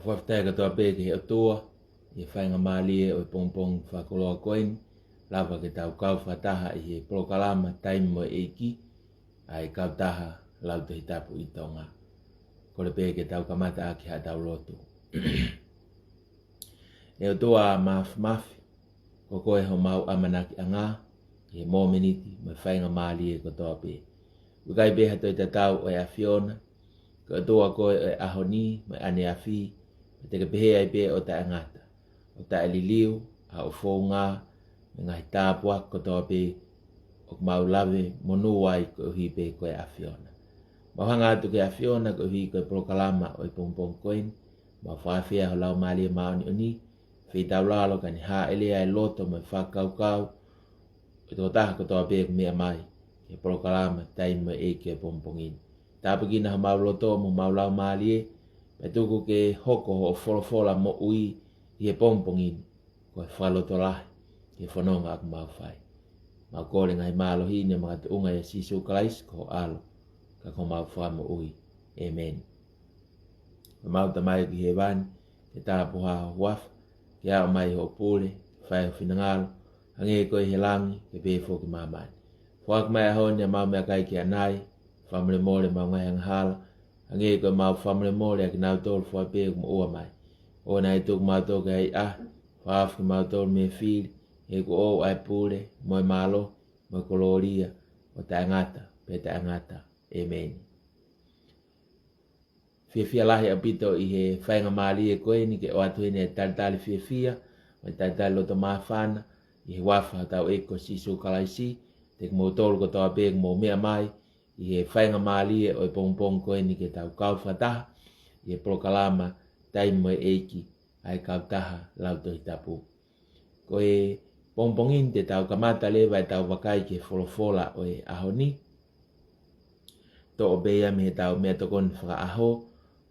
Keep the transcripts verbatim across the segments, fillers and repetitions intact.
Fakafetaʻi kotoa pē ki he ʻOtua ʻi he faingamālie ʻo e pongipongi fakakoloa ko eni, lava ke tau kau fakataha ʻi he polokalama Taimi mo e ʻEiki ʻa e Kautaha Lautohi Tapu ʻi Tonga. Kole pē ke tau kamata ʻaki haʻatau lotu. ʻE ʻOtua Māfimafi, ko koe homau ʻamanakiʻanga ʻi he momeniti mo e faingamālie kotoa pē. ʻOku ʻikai pē ha toe tatau ʻo e ʻAfiona, ko e ʻOtua koe ʻo e ʻaho ni mo e ʻaneafi, pea te ke pehē ai pē ʻo taʻengata, ʻo taʻeliliu ʻa hoʻo founga mo e ngaahi tāpuaki kotoa pē ʻoku mau lave monū ai koeʻuhi pē ko e ʻAfiona. Mau hanga atu ki he ʻAfiona koeʻuhi ko e polokalama ʻo e pongipongi ko eni, mau fakafeʻao ho Laumālie Māʻoniʻoni, feitaulalo ka ne hāʻele ʻa e loto mo e fakakaukau ʻo e tokotaha kotoa pē ʻoku meʻa mai ki he polokalama Taimi mo e ʻEiki ʻo e pongipongi ni. Tāpuekina homau loto mo homau laumālie, pea tuku ke hoko hoʻo folofola moʻui ʻi he pongipongi ni ko e fakalotolahi ki he fononga ʻoku mau fai. Mau kole ngaahi mālohi ni ʻo makatuʻunga ʻia Sīsū Kalaisi ko ho ʻAlo, ka ko homau Fakamoʻui. ʻĒmeni. ʻE mau Tamai ʻoku ʻi hēvani, ke tāpuhā ho huafa, ke aʻu mai hoʻo pule, ke fai ho finangalo, hangē ko ia ʻi he langi, ke pehē foki ʻi māmani. Foaki mai he ʻaho ni haʻamau meʻakai ki ʻanai, fakamolemole ʻemau ngaahi angahala, hangē ko ʻemau fakamolemole ʻa kinautolu fua pē ʻoku moʻua mai. ʻOua naʻa tuku kimautolu ki he ʻahiʻahi, fakahaofi kimautolu mei he fili, he ʻoku ʻoʻou ʻa e pule, mo e mālohi, mo e kolōlia, ʻo taʻengata pea taʻengata. ʻĒmeni. Fiefia lahi ʻaupito ʻi he faingamālie ko eni ke ʻoatu heni e talitali fiefia mo e talitali loto māfana ʻi he huafa hotau ʻEiki ko Sīsū Kalaisi, kiate kimoutolu kotoa pē ʻoku mou meʻa mai ʻi he faingamālie ʻo e pongipongi ko eni ke tau kau fakataha ʻi he polokalama Taimi mo e ʻEiki ʻa e Kautaha Lautohi Tapu. Ko e pongipongi ni te tau kamata leva ʻetau vakai ki he folofola ʻo e ʻaho ni. Toʻo pē ia mei heʻetau meʻatokoni fakaʻaho,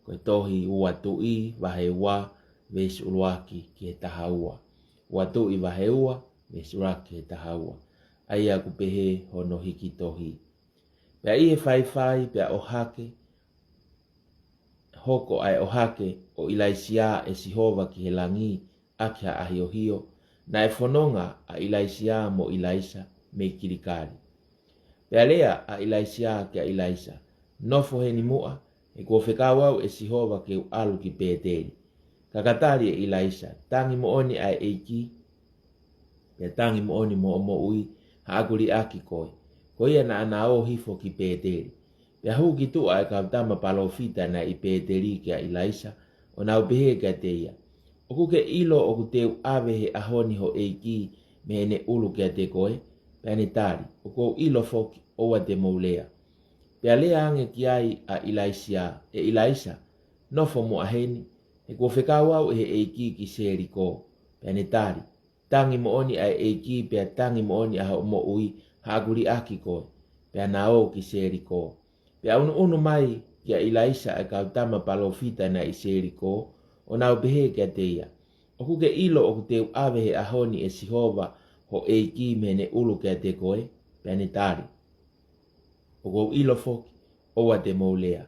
ko e tohi Ua Tuʻi vahe ua, veesi ʻuluaki ki he taha ua. Ua Tuʻi vahe ua, veesi ʻuluaki ki he taha ua. ʻA ia ʻoku pehē hono hiki tohi. Pea ʻi he faifai pea ʻohake, hoko ʻa e ʻohake ʻo ʻIlaisiā ʻe Sihova ki he langi ʻaki ha ʻahiohio, naʻe fononga ʻa ʻIlaisiā mo ʻIlaisa mei Kilikali. Pea lea ʻa ʻIlaisiā kia ʻIlaisa, Nofo heni muʻa, he kuo fekau au ʻe Sihova ke u ʻalu ki Pēteli. Ka ka tali ʻe ʻIlaisa, Tangi moʻoni ʻa e ʻEiki, pea tangi moʻoni mo hoʻo moʻui, haʻaku liʻaki koe. Ko ia naʻa na ō hifo ki Pēteli. Pea hū ki tuʻa ʻa e kau tama palōfita naʻe ʻi Pēteli kia ʻIlaisa, ʻo nau pehē kiate ia, ʻOku ke ʻilo ʻoku te u ʻave he ʻaho ni ho ʻeiki mei heʻene ʻulu kiate koe? Pea ne tali, ʻOku ou ʻilo foki, ʻoua te mou lea. Pea lea ange ki ai ʻa ʻIlaisiā, ʻE ʻIlaisa, nofo muʻa heni, he kuo fekau au ʻe he ʻEiki ki Selikō. Pea ne tali, Tangi moʻoni ʻa e ʻEiki, pea tangi moʻoni ʻa hoʻo moʻui, haʻaku liʻaki koe. Pea na ō ki Selikō. Pea ʻunuʻunu mai kia ʻIlaisa ʻa e kau tama palōfita naʻe ʻi Selikō, ʻo nau pehē kiate ia, ʻOku ke ʻilo ʻoku te u ʻave he ʻaho ni ʻe Sihova ho ʻeiki mei heʻene ʻulu kiate koe? Pea ne tali, ʻOku ou ʻilo foki, ʻoua te mou lea.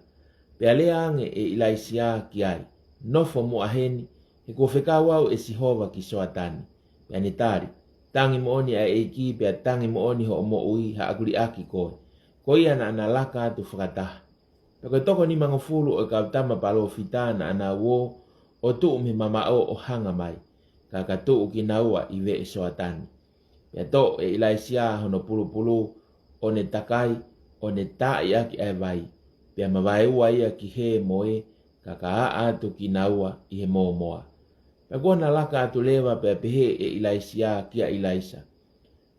Pea lea ange ʻe ʻIlaisiā ki ai, Nofo muʻa heni, he kuo fekau au ʻe Sihova ki Soatani. Pea ne tali, Tangi moʻoni ʻa e ʻEiki, pea tangi moʻoni hoʻo moʻui, haʻaku liʻaki koe. Ko ia naʻa na laka atu fakataha. Pea ko e toko nimangofulu ʻo e kau tama palōfita naʻa nau ō ʻo tuʻu mei he mamaʻo ʻo hanga mai, ka ka tuʻu kinaua ʻi veʻe Soatani. Pea toʻo ʻe ʻIlaisiā hono pulupulu, ʻo ne takai, ʻo ne taaʻi ʻaki ʻa e vai, pea mavaeua ia ki hē mo ē, ka ka aʻa atu kinaua ʻi he mōmoa. Pea kuo na laka atu leva, pea pehē ʻe ʻIlaisiā kia ʻIlaisa,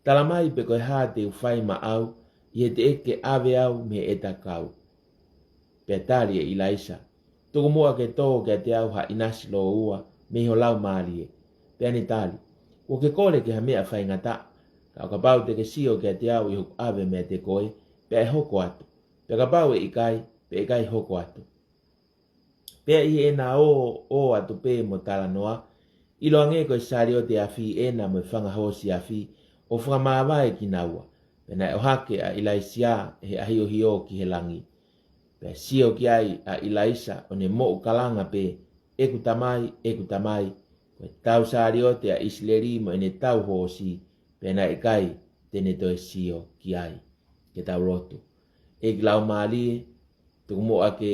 Tala mai pe ko e hā te u fai maʻau, ʻi he teʻeki ke ʻave au mei heʻeta kau. Pea tali ʻe ʻIlaisa, Tuku muʻa ke tō kiate au ha ʻinasi lōua mei ho laumālie. Pea ne tali, Kuo ke kole ki ha meʻa faingataʻa, ka ʻo kapau te ke sio kiate au ʻi hoku ʻave meiate koe, pea ʻe hoko atu. Pea kapau ʻe ʻikai, pea ʻe ʻikai hoko atu. Pea ʻi heʻena ō, ō atu pē mo talanoa, ʻiloange ko e saliote afi ʻena mo e fanga hoosi afi, ʻo fakamāvae kinaua. Pea naʻe ʻohake ʻa ʻIlaisiā ʻe he ʻahiohio ki he langi. Pea sio ki ai ʻa ʻIlaisa ʻo ne moʻu kalanga pē, ʻEku Tamai, ʻeku Tamai, ko e tau saliote ʻa ʻIsileli mo ʻene tau hoosi, pea naʻe ʻikai te ne toe sio ki ai. Ke tau lotu. ʻEiki Laumālie, tuku muʻa ke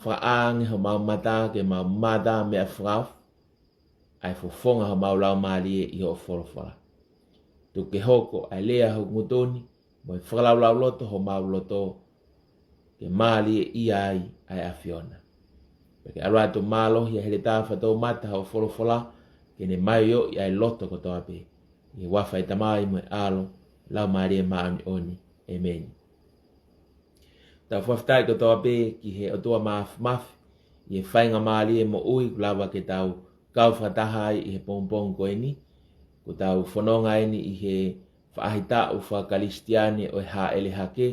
fakaʻā ange homau mata ke mau mātā meʻa fakaofo, ʻa e fofonga homau laumālie ʻi hoʻo folofola. Tuku ke hoko ʻa e lea hoku ngutu ni, mo e fakalaulauloto homau loto, ke mālieʻia ai ʻa e ʻAfiona. Pea ke ʻalu atu mālohi ʻa e heletā fakatoumata hoʻo folofola, ke ne maioʻi ʻa e loto kotoa pē. ʻI he huafa ʻo e Tamai mo e ʻAlo, Laumālie Māʻoniʻoni. ʻĒmeni. Tau fakafetaʻi kotoa pē ki he ʻOtua Māfimafi, ʻi he faingamālie moʻui kuo lava ke tau kau fakataha ai ʻi he pongipongi ko eni, kuo tau fononga eni ʻi he faʻahitaʻu fakakalisitiane ʻo e Hāʻele Hake,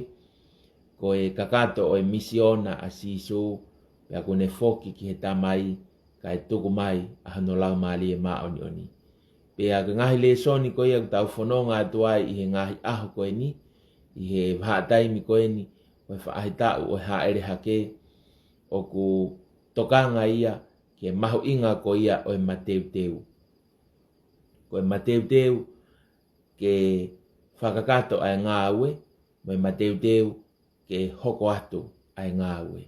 ko e kakato ʻo e misiona ʻa Sīsū, pea kuo ne foki ki he Tamai, kae tuku mai ʻa hono Laumālie Māʻoniʻoni. Pea ko e ngaahi lēsoni ko ia kuo tau fononga atu ai ʻi he ngaahi ʻaho ko eni, ʻi he vahaʻa taimi ko eni, ʻo e faʻahitaʻu ʻo e Hāʻele Hake, ʻoku tokanga ia ki he mahuʻinga ko ia ʻo e mateuteu. Ko e mateuteu ke fakakakato ʻa e ngāue, mo e mateuteu ke hoko atu ʻa e ngāue.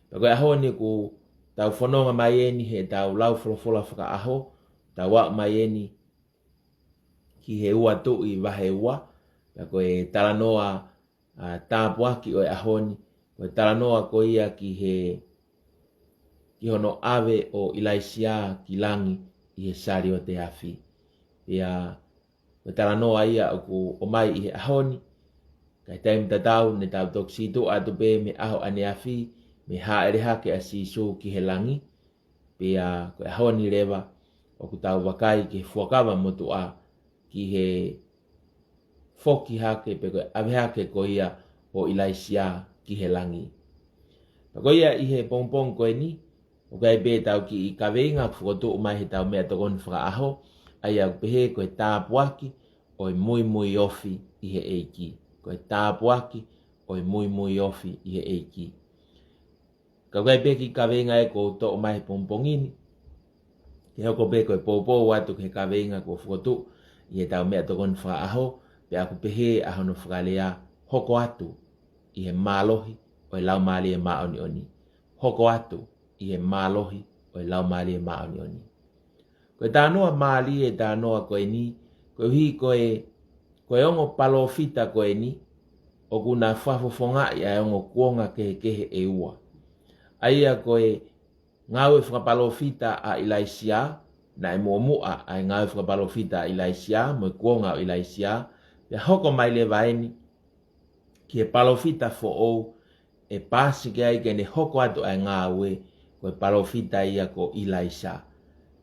Pea ko e ʻaho ni kuo tau fononga mai eni he tau lau folofola fakaʻaho, tau aʻu mai eni ki he Ua Tuʻi vahe ua, pea ko e talanoa, ʻa, tāpuaki ʻo e ʻaho ni, ko e talanoa ko ia ki he, ki hono ʻave ʻo ʻIlaisiā ki langi ʻi he saliote afi. Pea ko e talanoa ia ʻoku ʻomai ʻi he ʻaho ni, ka ʻi he taimi tatau ne tau toki sītuʻa atu pē mei he ʻaho ʻaneafi, mei he Hāʻele Hake ʻa Sīsū ki he langi, pea ko e ʻaho ni leva ʻoku tau vakai ki he fuakava motuʻa ki he foki hake pe ko e ʻave hake ko ia ʻo ʻIlaisiā ki he langi. Pea ko ia ʻi he pongipongi ko eni, ʻoku ʻi ai pē ʻetau kiʻi kaveinga fokotuʻu mai he tau meʻatokoni fakaʻaho, ʻa ia ʻoku pehē ko e tāpuaki ʻo e muimui ofi ʻi he ʻEiki. Ko e tāpuaki ʻo e muimui ofi ʻi he ʻEiki. Ka ʻoku ʻi ai pē kiʻi kaveinga ē kuo toʻo mai he pongipongi ni, ke hoko pē ko e poupou atu ki he kaveinga kuo fokotuʻu ʻi he tau meʻatokoni fakaʻaho, pea ʻoku pehē ʻa hono fakalea, hoko atu ʻi he mālohi ʻo e Laumālie Māʻoniʻoni. Hoko atu ʻi he mālohi ʻo e Laumālie Māʻoniʻoni. Ko e talanoa mālie ʻa e talanoa ko eni, koeʻuhi ko e, ko e ongo palōfita ko eni, ʻoku na fakafofongaʻi ʻa e ongo kuonga kehekehe ʻe ua. ʻA ia ko e ngāue fakapalōfita ʻa ʻIlaisiā, naʻe muʻomuʻa ʻa e ngāue fakapalōfita ʻa ʻIlaisiā, mo e kuonga ʻo ʻIlaisiā, pea hoko mai leva eni, ki he palōfita foʻou, ʻe pāsiki ai ke ne hoko atu ʻa e ngāue, ko e palōfita ia ko ʻIlaisa.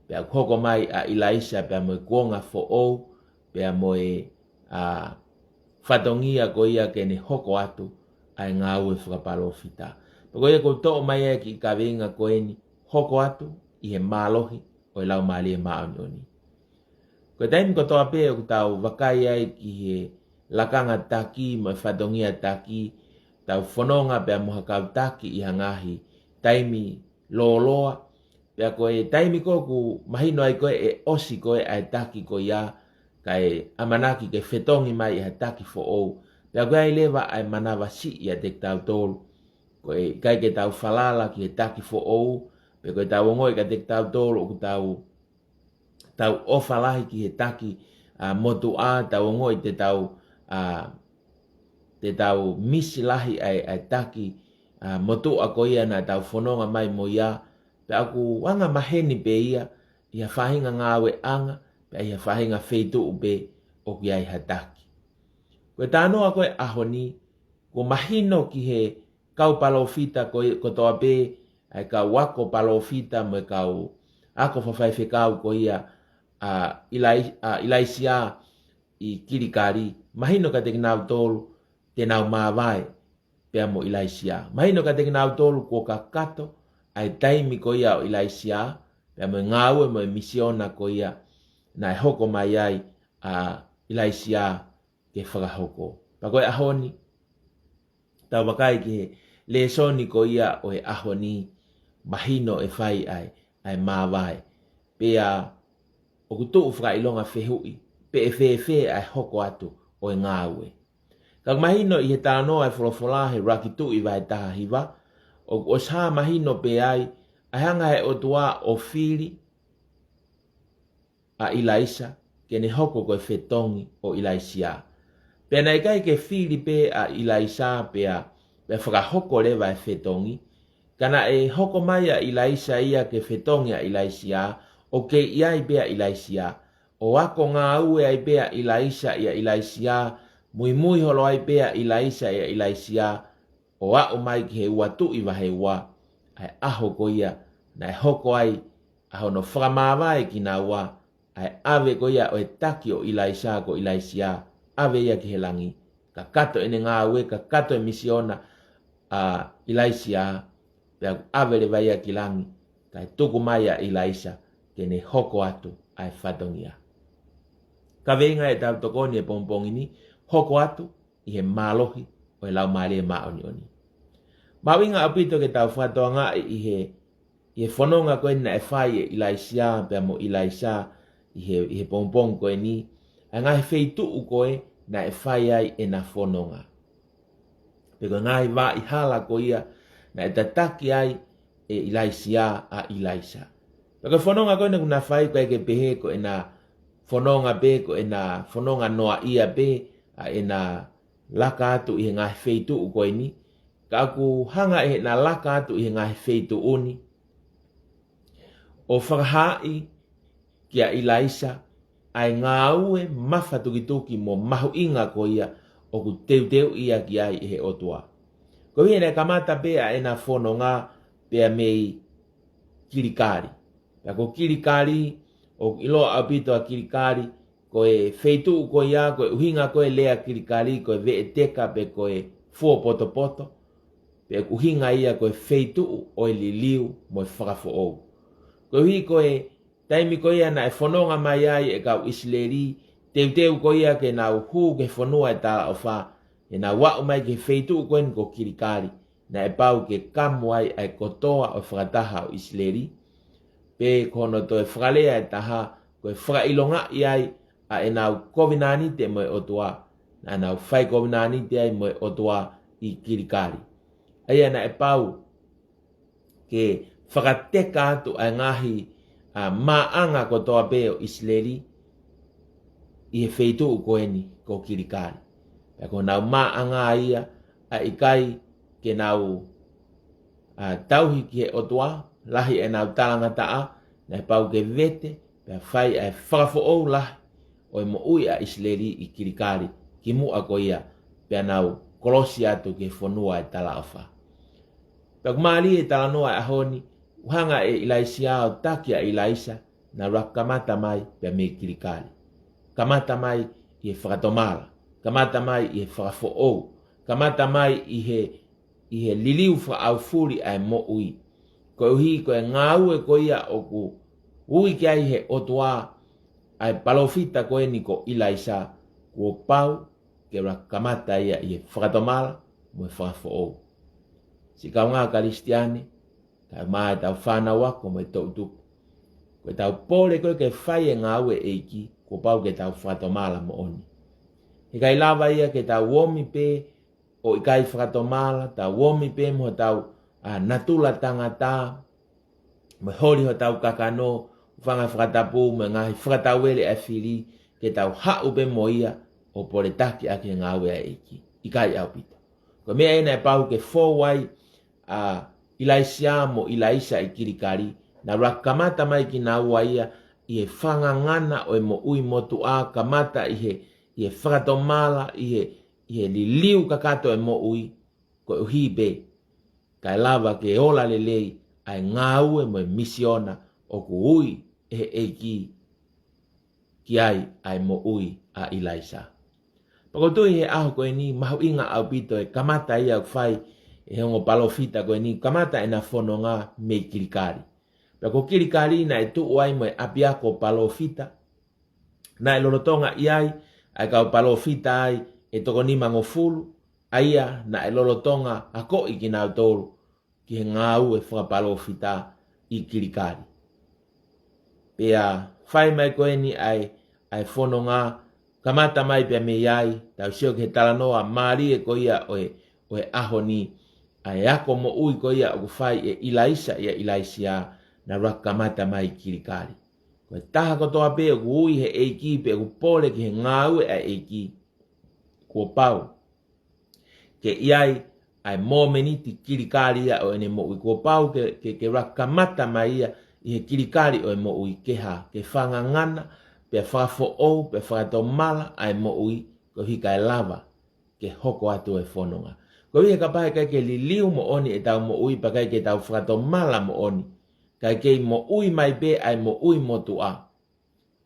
Pea ʻoku hoko mai ʻa ʻIlaisa pea mo e kuonga foʻou, pea mo e, ʻa, fatongia ko ia ke ne hoko atu ʻa e ngāue fakapalōfita. Pea ko ia ʻoku toʻo mai ʻa e kiʻi kaveinga ko eni, hoko atu ʻi he mālohi ʻo e Laumālie Māʻoniʻoni. Ko e taimi kotoa pē ʻoku tau vakai ai ki he lakanga taki mo e fatongia taki, tau fononga pea mo ha kau taki ʻi ha ngaahi taimi lōloa, pea ko e taimi ko ē ʻoku mahino ai ko ē ʻe ʻosi ko ē ʻa e taki ko ia, kae ʻamanaki ke fetongi mai ʻe ha taki foʻou, pea ʻoku ʻi ai leva ʻa e manavasiʻi ʻiate kitautolu. Ko e ʻikai ke tau falala ki he taki foʻou, pe ko e tau ongoʻi kiate kitautolu ʻoku tau tau ʻofa lahi ki he taki, ʻa, motuʻa, tau ongoʻi te tau, ʻa, te tau misi lahi ʻa e, ʻa e taki, ʻa, motuʻa ko ia naʻa tau fononga mai mo ia, pea ʻoku anga maheni pē ia ʻi ha faʻahinga ngāueʻanga, pea ʻi ha faʻahinga feituʻu pē ʻoku ʻi ai ha taki. Ko e talanoa ko ē ʻaho ni, kuo mahino ki he kau palōfita ko, kotoa pē, ʻa e kau ako palōfita mo e kau ako fakafaifekau ko ia ʻa ʻIlai-, ʻa ʻIlaisiā ʻi Kilikali, mahino kiate kinautolu te nau māvae pea mo ʻIlaisiā. Mahino kiate kinautolu kuo kakato ʻa e taimi ko ia ʻo ʻIlaisiā, pea mo e ngāue mo e misiona ko ia naʻe hoko mai ai ʻa ʻIlaisiā ke fakahoko. Pea ko e ʻaho ni, tau vakai ki he lēsoni ko ia ʻo e ʻaho ni, mahino ʻe fai ai ʻa e māvae. Pea ʻoku tuʻu fakaʻilonga fehuʻi pe ʻe fēfē ʻa e hoko atu ʻo e ngāue. Ka ʻoku mahino ʻi he talanoa ʻa e folofola he ʻUluaki Tuʻi vahe taha hiva, ʻoku ʻosi hā mahino pē ai ʻa e hanga ʻe he ʻOtua ʻo fili ʻa ʻIlaisa ke ne hoko ko e fetongi ʻo ʻIlaisiā. Pea naʻe ʻikai ke fili pē ʻa ʻIlaisa pea, pea fakahoko leva e fetongi, ka naʻe hoko mai ʻa ʻIlaisa ia ke fetongi ʻa ʻIlaisiā, ʻo kei ʻi ai pē ʻa ʻIlaisiā, ʻo ako ngāue ai pē ʻa ʻIlaisa ʻia ʻIlaisiā, muimui holo ai pē ʻa ʻIlaisa ʻia ʻIlaisiā, ʻo aʻu mai ki he ua Tuʻi vahe ua, ʻa e ʻaho ko ia naʻe hoko ai ʻa hono fakamāvae kinaua, ʻa e ʻave ko ia ʻo e taki ʻo ʻIlaisa ko ʻIlaisiā, ʻave ia ki he langi, kakato ʻene ngāue, kakato e misiona ʻa ʻIlaisiā, pea ʻave leva ia ki langi, kae tuku mai ʻa ʻIlaisa ke ne hoko atu ʻa e fatongia. Kaveinga ʻetau tokoni he pongipongi ni, hoko atu ʻi he mālohi ʻo e Laumālie Māʻoniʻoni. Mahuʻinga ʻaupito ke tau fakatokangaʻi ʻi he, ʻi he fononga ko ē naʻe fai ʻe ʻIlaisiā pea mo ʻIlaisa ʻi he, ʻi he pongipongi ko eni, ʻa e ngaahi feituʻu ko ē naʻe fai ai ʻena fononga. Pe ko e ngaahi vaʻa hala ko ia naʻe tataki ai ʻe ʻIlaisiā ʻa ʻIlaisa. Pe ko e fononga ko ē naʻa na fai, ʻoku ʻikai ke pehē ko ʻena fononga pē, ko ʻena fononga noaʻia pē ʻa ʻena laka atu ʻi he ngaahi feituʻu ko eni, ka ʻoku hanga ʻe heʻena laka atu ʻi he ngaahi feituʻu ni ʻo fakahaaʻi kia ʻIlaisa ʻa e ngāue mafatukituki mo mahuʻinga ko ia ʻoku teuteuʻi ia ki ai ʻe he ʻOtua. Koeʻuhi naʻe kamata pē ʻa ʻena fononga pea mei Kilikali. Pea ko Kilikali, ʻoku ʻiloa ʻaupito ʻa Kilikali, ko e feituʻu ko ia, ko e ʻuhinga ko e lea Kilikali, ko e veʻeteka pe ko e fuopotopoto, pe ʻoku ʻuhinga ia ko e feituʻu ʻo e liliu mo e fakafoʻou. Koeʻuhi ko e taimi ko ia naʻe fononga mai ai e kau ʻIsileli, teuteu ko ia ke nau hū ki he fonua ʻo e talaʻofa, ke nau aʻu mai ki he feituʻu ko eni ko Kilikali, naʻe pau ke kamu ai ʻa e kotoa ʻo e fakataha ʻo ʻIsileli, pe ko hono toe fakalea ʻe taha, ko e fakaʻilongaʻi ai ʻa ʻenau kovinānite mo e ʻOtua, naʻa nau fai kovinānite ai mo e ʻOtua ʻi Kilikali. ʻA ia naʻe pau ke fakateka atu ʻa e ngaahi, ʻa, maʻanga kotoa pē ʻo ʻIsileli ʻi he feituʻu ko eni ko Kilikali. Pea ko honau maʻanga ia, ʻa e ʻikai ke nau, ʻa, tauhi ki he ʻOtua, lahi ʻenau talangataʻa, naʻe pau ke vete, pea fai ʻa e fakafoʻou lahi ʻo e moʻui ʻa ʻIsileli ʻi Kilikali, kimuʻa ko ia, pea nau kolosi atu ki he fonua ʻo e talaʻofa. Pea ʻoku mālie e talanoa ʻo e ʻaho ni, ʻoku hanga ʻe ʻIlaisiā ʻo taki ʻa ʻIlaisa, naʻa na kamata mai pea mei Kilikali. Kamata mai ʻi he fakatomala, kamata mai ʻi he fakafoʻou, kamata mai ʻi he, ʻi he liliu fakaʻaufuli ʻa e moʻui. Koeʻuhi ko e ngāue ko ia ʻoku ui ki ai he ʻOtua ʻa e palōfita ko eni ko ʻIlaisa, kuo pau ke ʻoua kamata ia ʻi he fakatomala mo e fakafoʻou. Siʻi kaungā Kalisitiane, kae ʻumaʻā ʻetau fānau ako mo e toʻutupu, ko ʻetau pole ko ē ke fai e ngāue ʻa e ʻEiki, kuo pau ke tau fakatomala moʻoni. He ʻikai lava ia ke tau omi pē ʻo ʻikai fakatomala, tau omi pē mo hotau, ʻa, natula tangata, mo e holi hotau kakano, fanga fakatapu, mo e ngaahi fakatauele ʻa e fili, ke tau haʻu pē mo ia ʻo poletaki ʻaki e ngāue ʻa e ʻEiki. ʻIkai ʻaupito. Ko e meʻa ē naʻe pau ke fou ai ʻa ʻIlaisiā mo ʻIlaisa ʻi Kilikali, naʻa na kamata mai kinaua ia ʻi he fangangana ʻo e moʻui motuʻa, kamata ʻi he, ʻi he fakatomala, ʻi he, ʻi he liliu kakato e moʻui, koeʻuhi pē kae lava ke ola lelei ʻa e ngāue mo e misiona ʻoku ui ʻe he ʻEiki ki ai ʻa e moʻui ʻa ʻIlaisa. Pea ʻoku ou tui he ʻaho ko eni mahuʻinga ʻaupito e kamata ia ʻoku fai ʻe he ongo palōfita ko eni, kamata ʻena fononga mei Kilikali. Pea ko Kilikali naʻe tuʻu ai mo e ʻapiako palōfita, naʻe lolotonga ʻi ai ʻa e kau palōfita ai ʻe toko nimangofulu, ʻa ia naʻe lolotonga akoʻi kinautolu ki he ngāue fakapalōfita ʻi Kilikali. Pea fai mai ko eni ʻa e, ʻa e fononga, kamata mai pea mei ai, tau sio ki he talanoa mālie ko ia ʻo e, ʻo e ʻaho ni, ʻa e ako moʻui ko ia ʻoku fai ʻe ʻIlaisa ʻia ʻIlaisiā, naʻa ra kamata mai Kilikali. Ko e taha kotoa pē ʻoku ui he ʻEiki pe ʻoku pole ki he ngāue ʻa e ʻEiki, kuo pau ke ʻi ai ʻa e momeniti Kilikali ia ʻo ʻene moʻui. Kuo pau ke, ke, ke ra kamata mai ia ʻi he Kilikali ʻo e moʻui ke hā, ke fakangangana, pea fakafoʻou, pea fakatomala ʻa e moʻui, koeʻuhi kae lava ke hoko atu e fononga. Koeʻuhi he kapau ʻe ʻikai ke liliu moʻoni ʻetau moʻui, pea ʻikai ke tau fakatomala moʻoni, kae kei moʻui mai pē ʻa e moʻui motuʻa,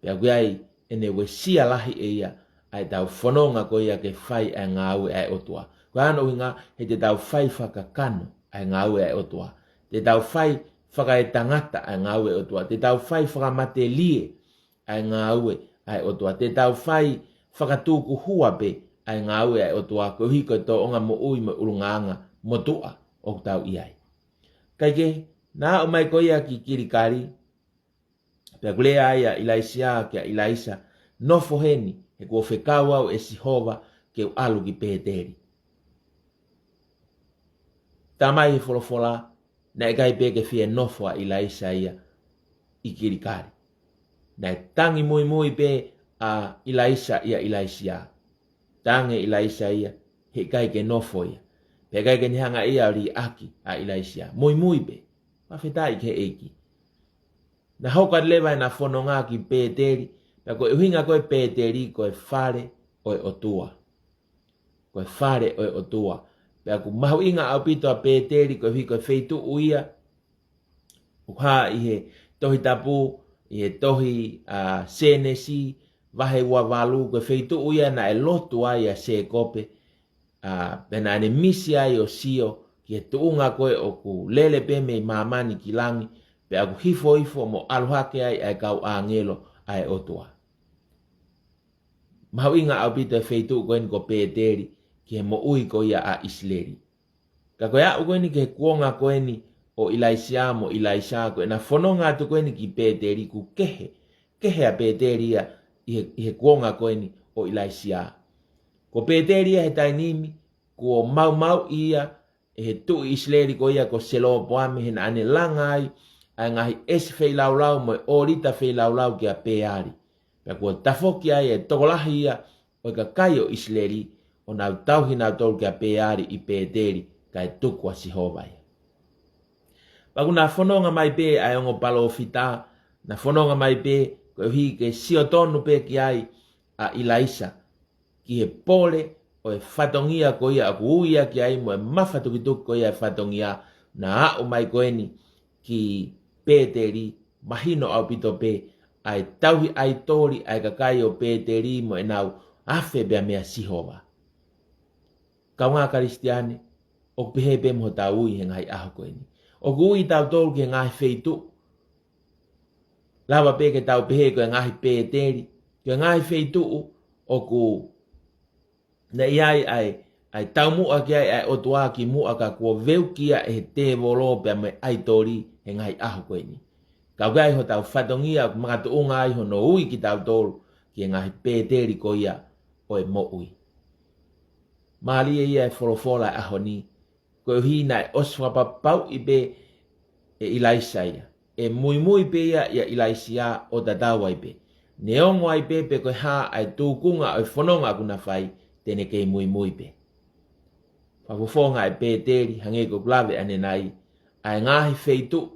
pea ʻoku ʻi ai ʻene uesia lahi ʻe ia ʻa ʻetau fononga ko ia ke fai ʻa e ngāue ʻa e ʻOtua. Ko hono ʻuhinga he te tau fai fakakakano ʻa e ngāue ʻa e ʻOtua. Te tau fai fakaetangata ʻa e ngāue ʻa e ʻOtua. Te tau fai fakamatelie ʻa e ngāue ʻa e ʻOtua. Te tau fai fakatukuhua pē ʻa e ngāue ʻa e ʻOtua, koeʻuhi ko e tōʻonga moʻui mo e ʻulungaanga motuʻa ʻoku tau ʻi ai. Kae kehe, naʻa aʻu mai ko ia ki Kilikali, pea ʻoku lea ai ʻa ʻIlaisiā kia ʻIlaisa, nofo heni, he kuo fekau au ʻe Sihova ke u ʻalu ki Pēteli. Talamai he folofola, naʻe ʻikai pē ke fie nofo ʻa ʻIlaisa ia ʻi Kilikali. Naʻe tangi muimui pē ʻa ʻIlaisa ʻia ʻIlaisiā. Tangi ʻIlaisa ia, he ʻikai ke nofo ia. Pea ʻikai ke ne hanga ia ʻo liʻaki ʻa ʻIlaisiā. Muimui pē. Fakafetaʻi ki he ʻEiki. Naʻe hoko atu leva ʻena fononga ki Pēteli, pea ko e ʻuhinga ko e Pēteli ko e fale ʻo e ʻOtua. Ko e fale ʻo e ʻOtua. Pea ʻoku mahuʻinga ʻaupito ʻa Pēteli koeʻuhi ko e feituʻu ia ʻoku hā ʻi he Tohi Tapu, ʻi he tohi ʻa Sēnesi, vahe ua valu, ko e feituʻu ia naʻe lotu ai ʻa Sēkope, ʻa, pea naʻa ne misi ai ʻo sio ki he tuʻunga ko ē ʻoku lele pē mei māmani ki langi, pea ʻoku hifo hifo mo ʻalu hake ai ʻa e kau ʻāngelo ʻa e ʻOtua. Mahuʻinga ʻaupito e feituʻu ko eni ko Pēteli ki he moʻui ko ia ʻa ʻIsileli. Ka ko e aʻu ko eni ki he kuonga ko eni ʻo ʻIlaisiā mo ʻIlaisa, ko ʻena fononga atu ko eni ki Pēteli, ʻoku kehe, kehe ʻa Pēteli ia ʻi he, ʻi he kuonga ko eni ʻo ʻIlaisiā. Ko Pēteli ia he taimi ni, kuo maumauʻi ia ʻe he tuʻi ʻIsileli ko ia ko Selopoame, he naʻa ne langa ai ʻa e ngaahi ʻesi feilaulau mo e ʻōlita feilaulau kia Pēali. Pea kuo tafoki ai e tokolahi ia ʻo e kakai ʻo ʻIsileli, ʻo nau tauhi nautolu kia Pēali ʻi Pēteli, kae tuku ʻa Sihova ia. Pea ʻoku na fononga mai pē ʻa e ongo palōfita, na fononga mai pē koeʻuhi ke sio tonu pē ki ai ʻa ʻIlaisa, ki he pole ʻo e fatongia ko ia ʻoku ui ia ki ai mo e mafatukituki ko ia e fatongia, na aʻu mai ko eni ki Pēteli, mahino ʻaupito pē ʻa e tauhi ʻaitoli ʻa e kakai ʻo Pēteli mo ʻenau afe pea meia Sihova. Kaungā Kalisitiane, ʻoku pehē pē mo hotau ui he ngaahi ʻaho ko eni. ʻOku ui tautolu ki he ngaahi feituʻu. Lava pē ke tau pehē ko e ngaahi Pēteli, ko e ngaahi feituʻu ʻoku ne ʻi ai ʻa e, ʻa e taumuʻa ki ai ʻa e ʻOtua kimuʻa ka kuo veukia ʻe he tēvolo pea mo e ʻaitoli he ngaahi ʻaho ko eni. Ka ʻoku ʻi ai hotau fatongia ʻoku makatuʻunga ai hono ui kitautolu ki he ngaahi Pēteli ko ia ʻo e moʻui. Mālie ia e folofola e ʻaho ni, koeʻuhi naʻe ʻosi fakapapauʻi pē ʻe ʻIlaisa ia. ʻE muimui pē ia ʻia ʻIlaisiā ʻo tatau ai pē. Neongo ai pē pe ko e hā ʻa e tūkunga ʻo e fononga ʻoku na fai, te ne kei muimui pē. Fakafofonga e Pēteli, hangē ko ʻeku lave ʻanenai, ʻa e ngaahi feituʻu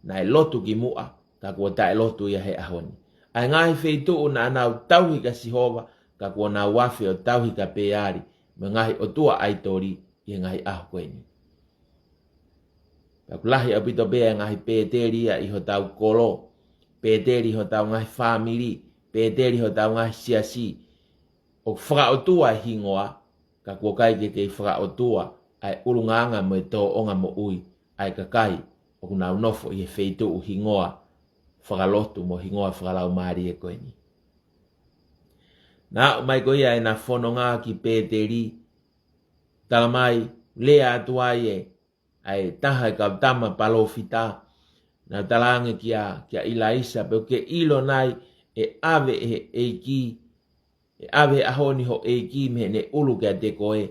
naʻe lotu kimuʻa, ka kuo taʻelotu ia he ʻaho ni. ʻA e ngaahi feituʻu naʻa nau tauhi kia Sihova, ka kuo nau afe ʻo tauhi kia Pēali, mo e ngaahi ʻotua ʻaitoli ʻi he ngaahi ʻaho ko eni. Pea ʻoku lahi ʻaupito pē ʻa e ngaahi Pēteli ia ʻi hotau kolo, Pēteli ʻi hotau ngaahi fāmili, Pēteli ʻi hotau ngaahi siasi. ʻOku fakaʻotua e hingoa, ka kuo ʻikai ke kei fakaʻotua ʻa e ʻulungaanga mo e tōʻonga moʻui ʻa e kakai ʻoku nau nofo ʻi he feituʻu hingoa fakalotu mo hingoa fakalaumālie ko eni. Na aʻu mai ko ia ʻena fononga ki Pēteli, talamai, lea atu ai ʻe ʻa e taha e kau tama palōfita, naʻa nau talaange kia, kia ʻIlaisa, pe ʻoku ke ʻilo nai ʻe ʻave ʻe he ʻEiki, ʻe ʻave he ʻaho ni ho ʻEiki mei heʻene ʻulu kiate koe?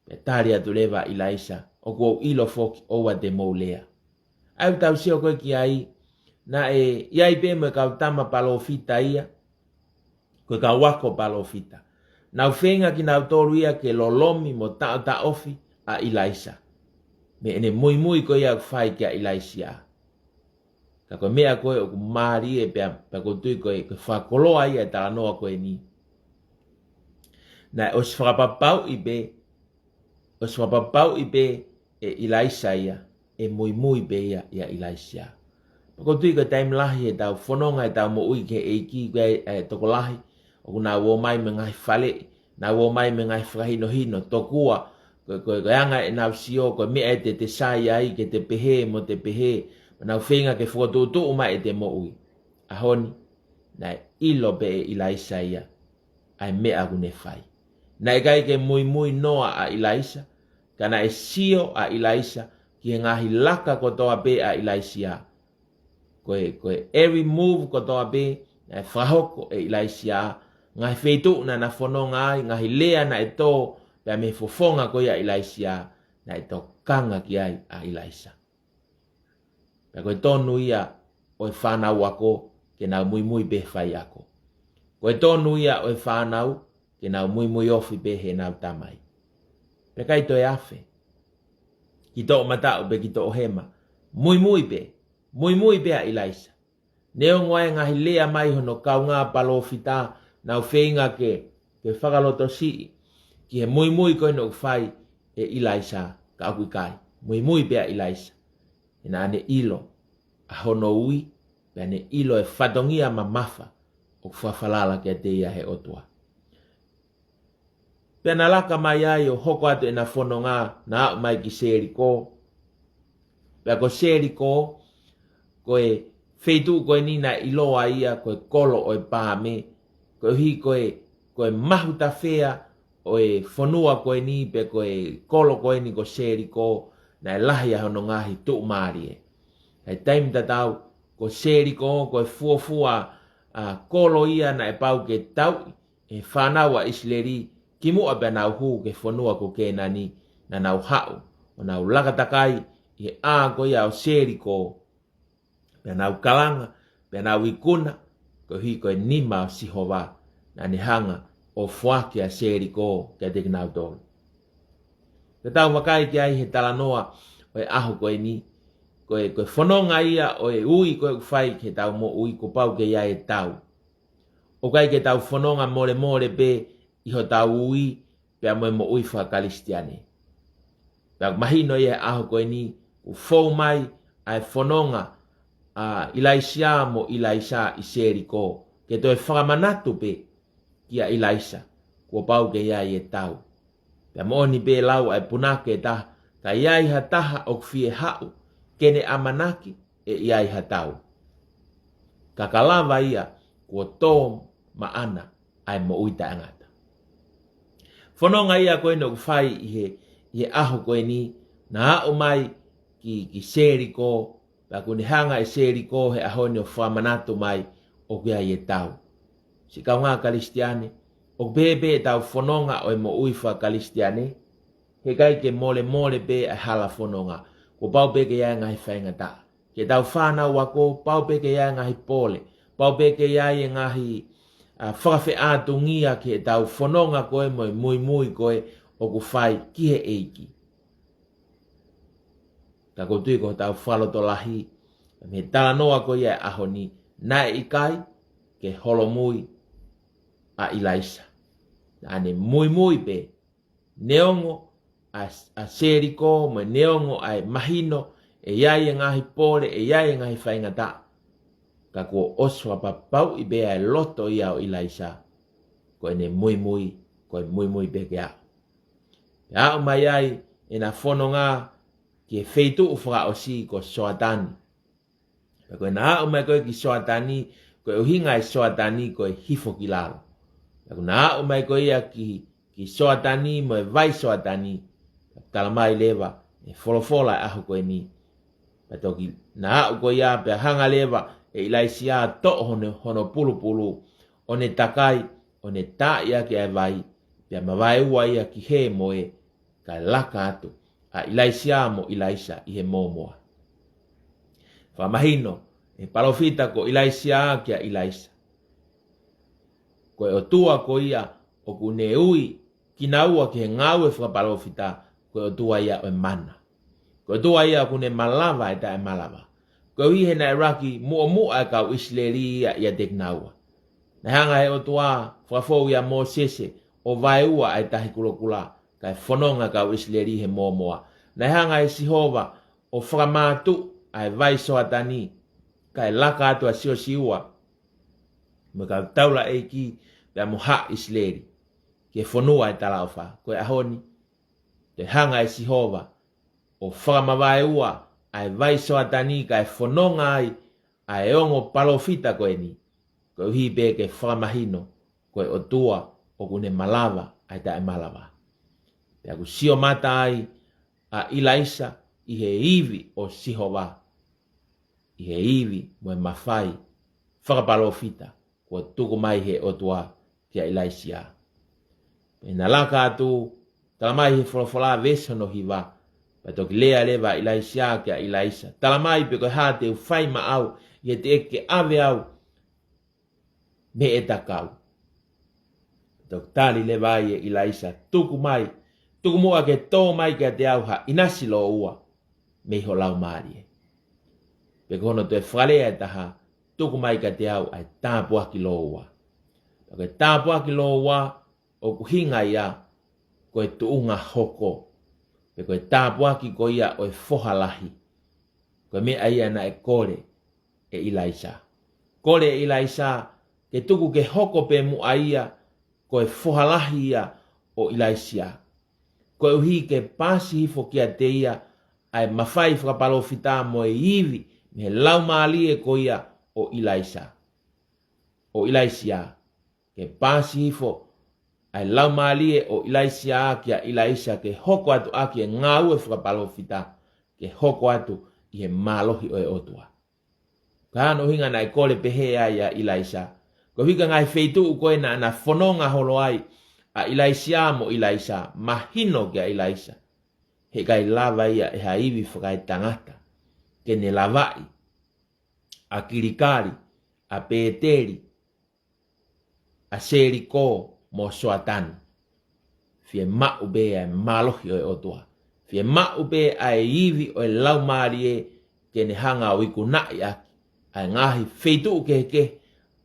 Pea tali atu leva ʻa ʻIlaisa, ʻOku ou ʻilo foki, ʻoua te mou lea. ʻA ia ʻoku tau sio ko ē ki ai, naʻe ʻi ai pē mo e kau tama palōfita ia, ko e kau ako palōfita. Nau feinga kinautolu ia ke lolomi mo taʻotaʻofi ʻa ʻIlaisa mei heʻene muimui ko ia ʻoku fai kia ʻIlaisa. Ka ko e meʻa ko ē ʻoku mālie pea, pea ʻoku ou tui ko e, ko e fakakoloa ia e talanoa ko eni. Naʻe ʻosi fakapapauʻi pē, ʻosi fakapapauʻi pē ʻe ʻIlaisa ia, ʻe muimui pē ia ʻia ʻIlaisa. Pea ʻoku ou tui ko e taimi lahi ʻetau fononga ʻetau moʻui ki he ʻEiki, ko e, e tokolahi ʻoku nau ō mai mei he ngaahi faleʻi, nau ō mai mei he ngaahi fakahinohino, tokua ko e, ko e, ko e anga ʻenau sio, ko e meʻa ē te te sai ai ke te pehē mo te pehē, pea nau feinga ke fokotuʻutuʻu mai ʻete moʻui. ʻAho ni, naʻe ʻilo pē ʻe ʻIlaisa ia ʻa e meʻa ʻoku ne fai. Naʻe ʻikai ke muimui noa ʻa ʻIlaisa, ka naʻe sio ʻa ʻIlaisa ki he ngaahi laka kotoa pē ʻa ʻIlaisa. Ko e, ko e every move kotoa pē naʻe fakahoko ʻe ʻIlaisa, ngaahi feituʻu naʻa na fononga ai, ngaahi lea naʻe tō pea mei he fofonga ko ia ʻa ʻIlaisa, naʻe tokanga ki ai ʻa ʻIlaisa. Pea ko e tonu ia ʻo e fānau ako ke nau muimui pē faiako. Ko e tonu ia ʻo e fānau ke nau muimui ofi pē heʻenau tamai. Pea ʻikai toe afe ki toʻomataʻu pe ki toʻohema. Muimui pē, muimui pē ʻa ʻIlaisa. Neongo ʻa e ngaahi lea mai hono kaungā palōfita, nau feinga ke, ke fakalotosiʻi ki he muimui ko eni ʻoku fai ʻe ʻIlaisa, ka ʻoku ʻikai. Muimui pē ʻa ʻIlaisa. He naʻa ne ʻilo ʻa hono ui, pea ne ʻilo e fatongia mamafa ʻoku fakafalala kiate ia ʻe he ʻOtua. Pea na laka mai ai ʻo hoko atu ʻena fononga, na aʻu mai ki Seliko. Pea ko Seliko, ko e feituʻu ko eni naʻe ʻiloa ia ko e kolo ʻo e paame, koeʻuhi ko e, ko e mahutafea ʻo e fonua ko eni pe ko e kolo ko eni ko Seliko, naʻe lahi ʻa hono ngaahi tuʻumālie. ʻI he taimi tatau, ko Seliko, ko e fuofua, ʻa, kolo ia naʻe pau ke tauʻi ʻe he fānau ʻa ʻIsileli, kimuʻa pea nau hū ki he fonua ko Kēnani, naʻa nau haʻu ʻo nau laka takai ʻi he ʻā ko ia ʻo Seliko, pea nau kalanga, pea nau ikuna, koeʻuhi ko e nima ʻo Sihova naʻa ne hanga ʻo foaki ʻa Seliko kiate kinautolu. Ka tau vakai ki ai he talanoa ʻo e ʻaho ko eni, ko e, ko e fononga ia ʻo e ui ko ē ʻoku fai ki heʻetau moʻui, kuo pau ke ʻi ai e tau. ʻOku ʻikai ke tau fononga molemole pē ʻi hotau ui pea mo e moʻui fakakalisitiane. Pea ʻoku mahino ia he ʻaho ko eni, kuo fou mai ʻa e fononga ʻa ʻIlaisa mo ʻIlaisa ʻi Seliko, ke toe fakamanatu pē kia ʻIlaisa, kuo pau ke ʻi ai e tau. Pea moʻoni pē lau ʻa e punake ʻe taha, ka ʻi ai ha taha ʻoku fie haʻu ke ne ʻamanaki, ʻe ʻi ai ha tau. Ka ka lava ia, kuo tō maʻana ʻa e moʻui taʻengata. Fononga ia ko eni ʻoku fai ʻi he, ʻi he ʻaho ko eni, na aʻu mai ki, ki Seliko, pea kuo ne hanga ʻe Seliko he ʻaho ni ʻo fakamanatu mai ʻoku ʻi ai e tau. Siʻi kaungā Kalisitiane, ʻoku pehē pē ʻetau fononga ʻo e moʻui fakakalisitiane, he ʻikai ke molemole pē ʻa e hala fononga. Kuo pau pē ke ʻi ai e ngaahi faingataʻa. Ki heʻetau fānau ako, pau pē ke ʻi ai e ngaahi pole. Pau pē ke ʻi ai e ngaahi, ʻa, fakafeʻātungia ki heʻetau fononga ko ē mo e muimui ko ē ʻoku fai ki he ʻEiki. Ka ʻoku ou tui ko hotau fakalotolahi mei he talanoa ko ia e ʻaho ni, naʻe ʻikai ke holomui ʻa ʻIlaisa. Naʻa ne muimui pē, neongo ʻa, ʻa Seliko, mo e neongo ʻa e mahino ʻe ʻi ai e ngaahi pole, ʻe ʻi ai e ngaahi faingataʻa. Ka kuo ʻosi fakapapauʻi pē ʻa e loto ia ʻo ʻIlaisa, ko ʻene muimui, ko e muimui pē ke aʻu. Pea aʻu mai ai ʻena fononga ki he feituʻu fakaʻosi ko Soatani. Pea ko ʻena aʻu mai ko ē ki Soatani, ko e ʻuhinga e Soatani ko e hifo ki lalo. Pea ko ʻena aʻu mai ko ia ki, ki Soatani mo e vai Soatani, pea tala mai leva, ʻe folofola ʻa e ʻaho ko eni. Pea toki naʻa aʻu ko ia pea hanga leva ʻe ʻIlaisiā ʻo toʻo hono, hono pulupulu, ʻo ne takai, ʻo ne taaʻi ʻaki ʻa e vai, pea mavaeua ia ki hē mo ē, kae laka atu ʻa ʻIlaisiā mo ʻIlaisa ʻi he mōmoa. Fakamahino ʻe he palōfita ko ʻIlaisiā kia ʻIlaisa, ko e ʻOtua ko ia ʻoku ne ui kinaua ki he ngāue fakapalōfita, ko e ʻOtua ia ʻo e mana. Ko e ʻOtua ia ʻoku ne malava ʻa e taʻemalava. Koeʻuhi he naʻe ʻuluaki muʻomuʻa ʻa e kau ʻIsileli ia ʻiate kinaua. Naʻe hanga ʻe he ʻOtua ʻo fakafou ʻia Mōsese ʻo vaeua ʻa e Tahi Kulokula, kae fononga ʻa e kau ʻIsileli he mōmoa. Naʻe hanga ʻe Sihova ʻo fakamātuʻu ʻa e vai Soatani, kae laka atu ʻa Siosiua mo e kau taulaʻeiki pea mo Haʻa ʻIsileli ki he fonua ʻo e talaʻofa. Ko e ʻaho ni, toe hanga ʻe Sihova ʻo fakamavaeua ʻa e vai Soatani kae fononga ai ʻa e ongo palōfita ko eni, koeʻuhi pē ke fakamahino ko e ʻOtua ʻoku ne malava ʻa e taʻemalava. Pea ʻoku sio mata ai ʻa ʻIlaisa ʻi he ivi ʻo Sihova, ʻi he ivi mo e mafai fakapalōfita kuo tuku mai ʻe he ʻOtua kia ʻIlaisiā. Pea na laka atu, talamai ʻe he folofola, veesi hono hiva, pea toki lea leva ʻa ʻIlaisiā kia ʻIlaisa, talamai pe ko e hā te u fai maʻau ʻi he teʻeki ke ʻave au mei heʻeta kau. Toki tali leva ai ʻe ʻIlaisa, tuku mai, tuku muʻa ke tō mai kiate au ha ʻinasi lōua mei ho laumālie. Pe ko hono toe fakalea ʻe taha, tuku mai kiate au ʻa e tāpuaki lōua. Pea ko e tāpuaki lōua ʻoku ʻuhinga ia ko e tuʻunga hoko, pe ko e tāpuaki ko ia ʻo e foha lahi. Ko e meʻa ia naʻe kole ʻe ʻIlaisa. Kole ʻe ʻIlaisa ke tuku ke hoko pē muʻa ia ko e foha lahi ia ʻo ʻIlaisiā, koeʻuhi ke paasi hifo kiate ia ʻa e mafai fakapalōfita mo e ivi mei he laumālie ko ia ʻo ʻIlaisa, ʻo ʻIlaisiā. Ke paasi hifo ʻa e laumālie ʻo ʻIlaisiā kia ʻIlaisa ke hoko atu ʻaki e ngāue fakapalōfita, ke hoko atu ʻi he mālohi ʻo e ʻOtua. Ko hono ʻuhinga naʻe kole pehē ai ʻa ʻIlaisa, koeʻuhi ko e ngaahi feituʻu ko ē naʻa na fononga holo ai ʻa ʻIlaisiā mo ʻIlaisa, mahino kia ʻIlaisa he ʻikai lava ia ʻe ha ivi fakaetangata ke ne lavaʻi ʻa Kilikali, ʻa Pēteli, ʻa Selikō mo Soatani. Fiemaʻu pē ʻa e mālohi ʻo e ʻOtua. Fiemaʻu pē ʻa e ivi ʻo e laumālie ke ne hanga ʻo ikunaʻi ʻaki ʻa e ngaahi feituʻu kehekehe,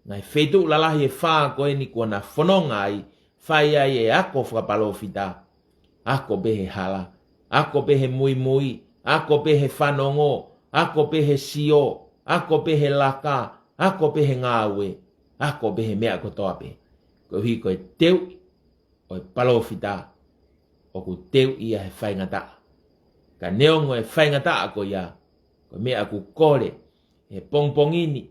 ngaahi feituʻu lalahi ʻe fā ko eni kuo na fononga ai, fai ai e ako fakapalōfita. Ako pē he hala, ako pē he muimui, ako pē he fanongo, ako pē he sio, ako pē he laka, ako pē he ngāue, ako pē he meʻa kotoa pē. Koeʻuhi ko e teuʻi ʻo e palōfita ʻoku teuʻi ia he faingataʻa. Ka neongo e faingataʻa ko ia, ko e meʻa ʻoku kole he pongipongi ni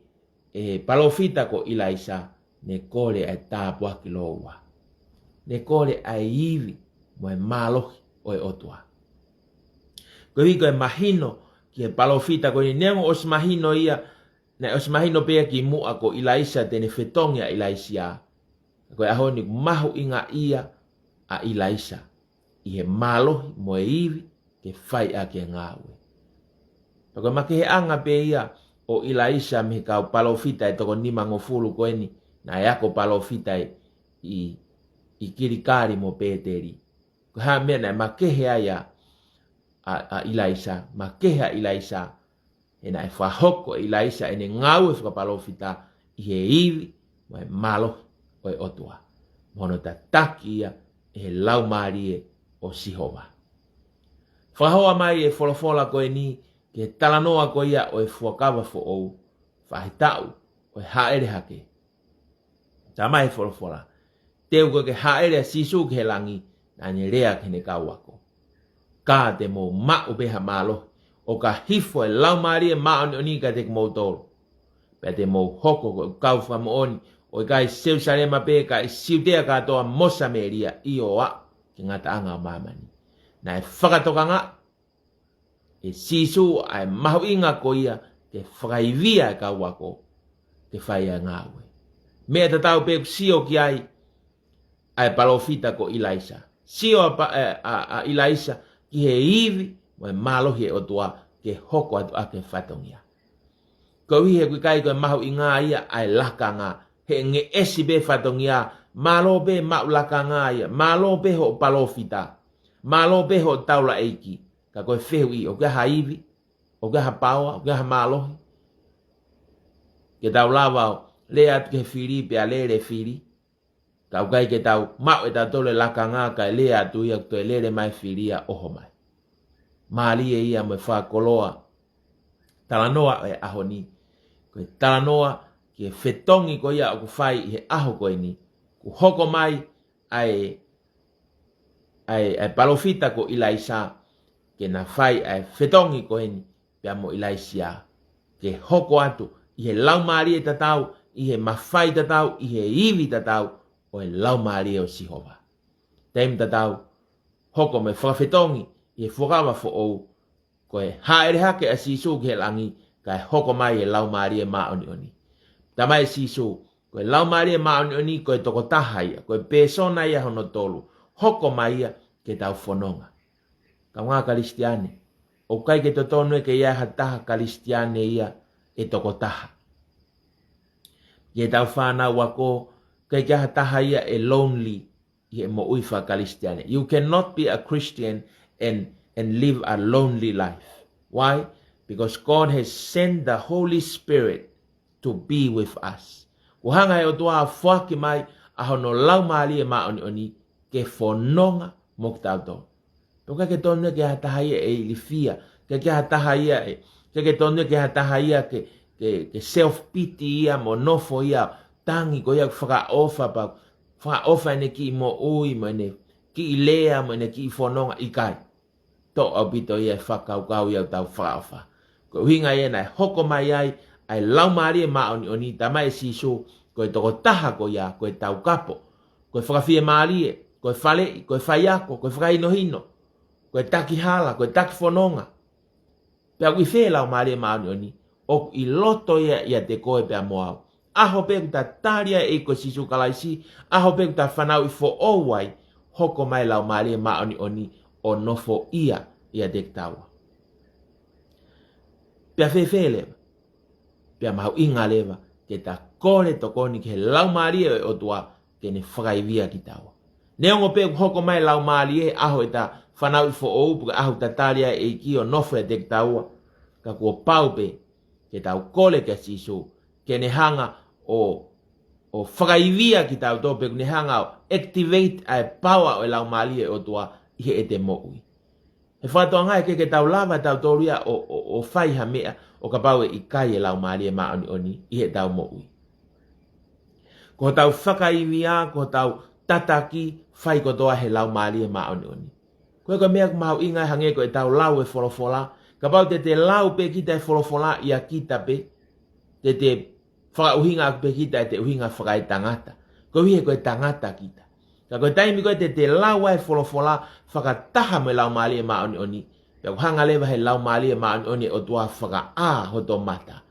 ʻe he palōfita ko ʻIlaisa, ne kole ʻa e tāpuaki lōua. Ne kole ʻa e ivi mo e mālohi ʻo e ʻOtua. Koeʻuhi ko e mahino ki he palōfita ko eni, neongo ʻosi mahino ia, naʻe ʻosi mahino pē ia kimuʻa ko ʻIlaisa te ne fetongi ʻa ʻIlaisiā. Ko e ʻaho ni ʻoku mahuʻinga ia ʻa ʻIlaisa ʻi he mālohi mo e ivi ke fai ʻaki e ngāue. Pea ko e makeheʻanga pē ia ʻo ʻIlaisa mei he kau palōfita ʻe toko nimangofulu ko eni naʻe ako palōfita ʻi, ʻi Kilikali mo Pēteli. Ko e hā e meʻa naʻe makehe ai ʻa, ʻa, ʻa ʻIlaisa, makehe ʻa ʻIlaisa, he naʻe fakahoko ʻe ʻIlaisa ʻene ngāue fakapalōfita ʻi he ivi mo e mālohi ʻo e ʻOtua, mo hono tataki ia ʻe he laumālie ʻo Sihova. Fakahoa mai e folofola ko eni ki he talanoa ko ia ʻo e fuakava foʻou, faʻahitaʻu ʻo e hāʻele hake. Talamai ʻe he folofola, teu ko ē ke hāʻele ʻa Sīsū ki he langi, naʻa ne lea ki heʻene kau ako: Ka te mou maʻu pē ha mālohi, ʻo ka hifo e Laumālie Māʻoniʻoni kiate kimoutolu, pea te mou hoko ko ʻeku kau fakamoʻoni, ʻo ʻikai ʻi Selusalema pē, ka ʻi Siutea kātoa mo Samēlia, ʻio, aʻu ki he ngataʻanga ʻo māmani. Naʻe fakatokangaʻi ʻe Sīsū ʻa e mahuʻinga ko ia ke fakaivia e kau ako ke fai ʻa e ngāue. Meʻa tatau pē ʻoku sio ki ai ʻa e palōfita ko ʻIlaisa. Sio ʻa pa-, ʻa, ʻa, ʻa ʻIlaisa ki he ivi mo e mālohi ʻo e ʻOtua ke hoko atu ʻaki e fatongia. Koeʻuhi he ʻoku ʻikai ko e mahuʻinga ia ʻa e lakanga, he ngeʻesi pē fatongia, mālō pē maʻu lakanga ia, mālō pē hoʻo palōfita, mālō pē hoʻo taulaʻeiki, ka ko e fehuʻi, ʻoku ʻi ai ha ivi, ʻoku ʻi ai ha paoa, ʻoku ʻi ai ha mālohi ke tau lava ʻo lea atu ki he fili pea lele e fili. Ka ʻoku ʻikai ke tau maʻu ʻe tautolu e lakanga kae lea atu ia ʻoku toe lele mai e fili ia ʻo ʻoho mai. Mālie ia mo e fakakoloa talanoa ʻo e ʻaho ni. Ko e talanoa ki he fetongi ko ia ʻoku fai ʻi he ʻaho ko eni. Kuo hoko mai ʻa e, ʻa e, ʻa e palōfita ko ʻIlaisa ke na fai ʻa e fetongi ko eni pea mo ʻIlaisiā, ke hoko atu ʻi he laumālie tatau, ʻi he mafai tatau, ʻi he ivi tatau ʻo e Laumālie ʻo Sihova. Taimi tatau, hoko mo e fakafetongi ʻi he Fuakava Foʻou, ko e hāʻele hake ʻa Sīsū ki he langi, kae hoko mai e Laumālie Māʻoniʻoni. Talamai ʻe Sīsū, ko e Laumālie Māʻoniʻoni ko e tokotaha ia, ko e pēsona ia hono tolu, hoko mai ia ke tau fononga. Kaungā Kalisitiane, ʻoku ʻikai ke totonu ke ʻi ai ha taha Kalisitiane ia ʻe tokotaha. ʻI heʻetau fānau ako, ʻikai ke ʻi ai ha taha ia ʻe lonely ʻi he moʻui faka-Kalisitiane. You cannot be a Christian and, and live a lonely life. Why? Because God has sent the Holy Spirit to be with us. Kuo hanga ʻe he ʻOtua ʻo foaki mai ʻa hono Laumālie Māʻoniʻoni ke fononga mo kitautolu. Pea ʻoku ʻikai ke totonu ke ʻi ai ha taha ia ʻe ilifia, ʻikai ke ʻi ai ha taha ia ʻe, ʻikai ke totonu ke ʻi ai ha taha ia ke, ke, ke self-pity ia mo nofo ia, tangi ko ia ʻoku fakaʻofa pea, fakaʻofa ʻene kiʻi moʻui mo ʻene kiʻi lea mo ʻene kiʻi fononga, ʻikai. Toʻo ʻaupito ia e fakakaukau ia ʻoku tau fakaʻofa. Ko e ʻuhinga ia naʻe hoko mai ai ʻa e Laumālie Māʻoniʻoni, talamai ʻe Sīsū, ko e tokotaha ko ia, ko e taukapo, ko e fakafiemālie, ko e faleʻi, ko e faiako, ko e fakahinohino, ko e taki hala, ko e taki fononga. Pea ʻoku ʻi fē Laumālie Māʻoniʻoni? ʻOku ʻi loto ia ʻiate koe pea mo au. ʻAho pē ʻoku ta tali ai ʻa e ʻEiki ko Sīsū Kalaisi, ʻaho pē ʻoku ta fanauʻi foʻou ai, hoko mai Laumālie Māʻoniʻoni ʻo nofoʻia ʻiate kitaua. Pea fēfē leva? Pea mahuʻinga leva ke ta kole tokoni ki he Laumālie ʻo e ʻOtua ke ne fakaivia kitaua. Neongo pē ʻoku hoko mai e Laumālie he ʻaho ʻeta fanauʻi foʻou pe ko e ʻaho ʻoku ta tali ai e ʻEiki ʻo nofo ʻiate kitaua, ka kuo pau pē ke tau kole kia Sīsū ke ne hanga ʻo, ʻo fakaivia kitautolu pe ʻoku ne hanga ʻo activate ʻa e paoa ʻo e Laumālie ʻo e ʻOtua ʻi heʻete moʻui. He fakatokangaʻi ʻe ʻikai ke tau lava tautolu ia ʻo, ʻo, ʻo fai ha meʻa ʻo kapau ʻe ʻikai e Laumālie Māʻoniʻoni ʻi heʻetau moʻui. Ko hotau fakaivia, ko hotau tataki, fai kotoa he Laumālie Māʻoniʻoni. Ko e, ko e meʻa ʻoku mahuʻinga hangē ko ʻetau lau e folofola. Kapau te te lau pē kita e folofola ʻia kita pē, te te fakaʻuhinga ʻaki pē kita ʻete ʻuhinga fakaetangata. Koeʻuhi he ko e tangata kita. Ka ko e taimi ko ē te te lau ai e folofola fakataha mo e Laumālie Māʻoniʻoni, pea ʻoku hanga leva he Laumālie Māʻoniʻoni ʻo ʻOtua ʻo fakaʻā hoto mata.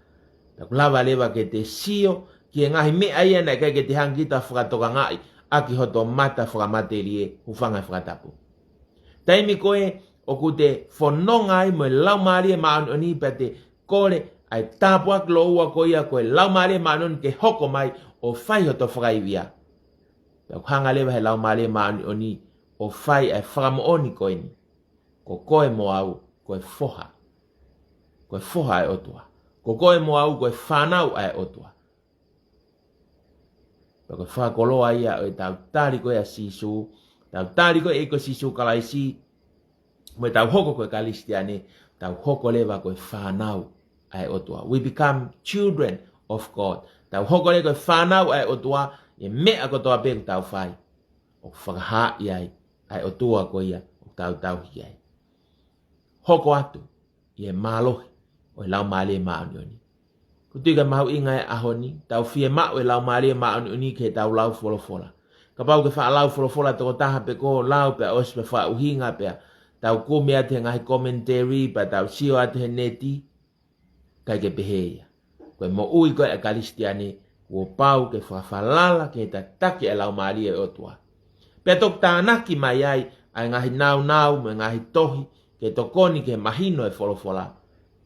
Pea ʻoku lava leva ke te sio ki he ngaahi meʻa ia naʻe ʻikai ke te hanga kita ʻo fakatokangaʻi ʻaki hoto mata fakamatelie, hūfanga he fakatapu. Taimi ko ē ʻoku te fononga ai mo e Laumālie Māʻoniʻoni pea te kole ʻa e tāpuaki lōua ko ia ko e Laumālie Māʻoniʻoni ke hoko mai ʻo fai hoto fakaivia, pea ʻoku hanga leva he Laumālie Māʻoniʻoni ʻo fai ʻa e fakamoʻoni ko eni: Ko koe mo au ko e foha. Ko e foha ʻa e ʻOtua. Ko koe mo au ko e fānau ʻa e ʻOtua. Pea ko e fakakoloa ia ʻo ʻetau tali ko ē ʻa Sīsū, tau tali ko ē ʻa e ʻEiki ko Sīsū Kalaisi, mo ʻetau hoko ko e Kalisitiane, tau hoko leva ko e fānau ʻa e ʻOtua. We become children of God. Tau hoko leva ko e fānau ʻa e ʻOtua ʻi he meʻa kotoa pē ʻoku tau fai. ʻOku fakahaaʻi ai ʻa e ʻOtua ko ia ʻoku tau tauhi ai. Hoko atu ʻi he mālohi ʻo e Laumālie Māʻoniʻoni. ʻOku ou tui ko e mahuʻinga e ʻaho ni, tau fiemaʻu e Laumālie Māʻoniʻoni ke tau lau folofola. Kapau ʻoku ke faʻa lau folofola toko taha pē, ko e lau pea ʻosi pea fakaʻuhinga pea tau kumi atu he ngaahi commentary, pea tau sio atu he neti, ʻikai ke pehē ia. Ko e moʻui ko ē ʻa e Kalisitiane, kuo pau ke fakafalala ki he tataki ʻa e Laumālie ʻo e ʻOtua. Pea toki tānaki mai ai ʻa e ngaahi naunau mo e ngaahi tohi ke tokoni ke mahino e folofola.